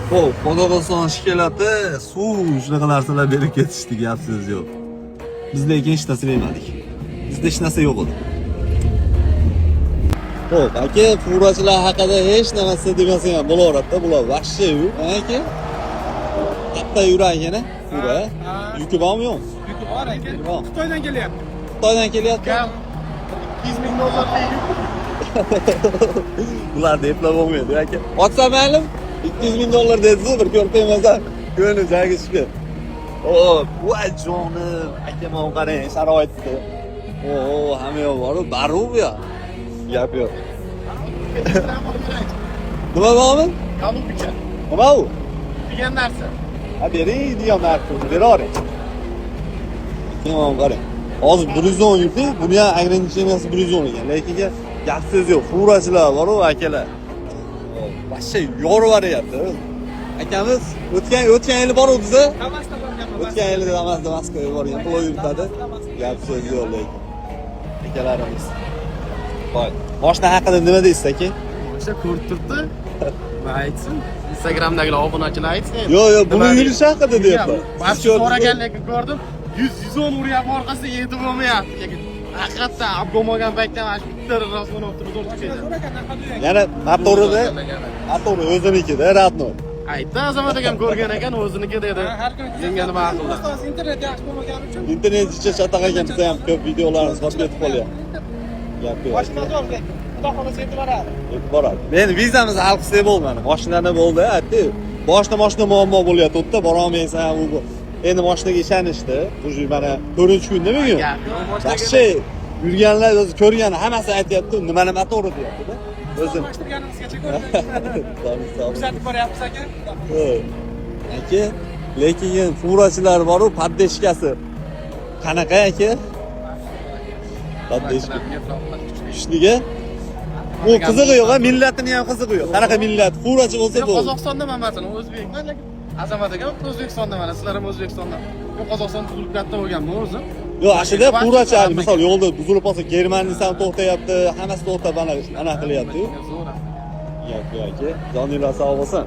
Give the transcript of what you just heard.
Xo'p, Qozog'iston шоколад i, suv, shunaqa narsalar berib ketishdi, gap so'z yo'q. Biz lekin hech narsa bermadik. Bizda hech narsa yo'q edi. Xo'p, aka, furachilar haqida hech narsa demasa ham bo'laveradida, bular вообще yu, aka. Katta yurak ekan, fura. Yuki bormi, yo'qmi? Yuki bor, aka. Bor. Xitoydan kelyapti. Xitoydan kelyapti. Gap 200 ming dollarlik yuk. Bularni eplab bo'lmaydi, aka. Otsa maylimi? 200 ming dollar dedingiz, bir ko'rib qo'ymasam, ko'nglim joyiga tushib ketdi. O, voy jonim, aka, mana qarang sharoitni. O, hamma yoq bor, baru bu yoq. Gap yo'q. Nima bormi? Голубика. Nima u? Degan narsa. Ha, bering degan narsa, beravering. Mana qarang. Hozir 110 yurdik, buni ham ограничение si 110 ekan, lekin gap so'z yo'q. Furachilar bor-u, akalar. Вообще yorib yuboryapti. Akamiz o'tgan yili boruvdiz. Damasda borganman. O'tgan yili Damasda Moskvaga borgan, pul yuritadi. Gap so'z yo'q lekin. Akalarimiz. Voy, moshina haqida nima deysiz, aka? O'sha ko'rib turibdi. Nima aytsin? Instagramdagilar, obunachilar aytsin. Yo'q, buni yurishi haqida deyapman. Siz so'ragan, lekin ko'rdim. 100 110 uryapti, orqasida yetib bo'lmayapti. Lekin haqiqatdan обгон olgan paytda mana shu bitta разгон olib turib zo'r chiqib ketdi. Yana motorida, motori o'zinikida, родной. Aytdi, Azamat akam ko'rgan ekan, o'ziniki dedi. Menga nima qildi? Internet yaxshi bo'lmagani uchun. Internet ichi chatoq ekan, biza ham ko'p videolarimiz qolib ketib qolyapti. Gap yo'q. Mashina zo'r, lekin xudo xohlasa yetib boradi. Yetib boradi. Men vizamizni hal qilsak bo'ldi mana. Mashinani bo'ldi, aytdi. Boshida mashina muammo bo'lyapti, borolmaysan, u bu. Endi mashinaga ishonishdi. Уже mana 4-kunda bugun. Gap yo'q, mashinaga. Вообще yurganlar o'zi ko'rgan hammasi aytyapti, nimani motori deyapti-da. O'zim. Almashtirganimizgacha ko'rdik. Kuzatib boryapmiz, aka. Aka, lekin furachilar bor-u, поддержка si. Qanaqa, aka? Поддержка. Kuchliga. U qizig'i yo'q, millatini ham qizig'i yo'q. Qanaqa millat? Furachi bo'lsa Men bo'ldi. Qozog'istondaman, masalan, o'zbekman, lekin Azamat akam O'zbekistonda, mana sizlar ham O'zbekistonda. Men Qozog'istonda tug'ilib katta bo'lganman o'zim. Yo'q, ashida furachi, misol, yo'lda buzilib qolsa, Germaniyasi ham to'xtayapti, hammasi to'xtab ana qilyapti-yu. Zo'r. Gap yo'q, aka. Joninglar sog' bo'lsin.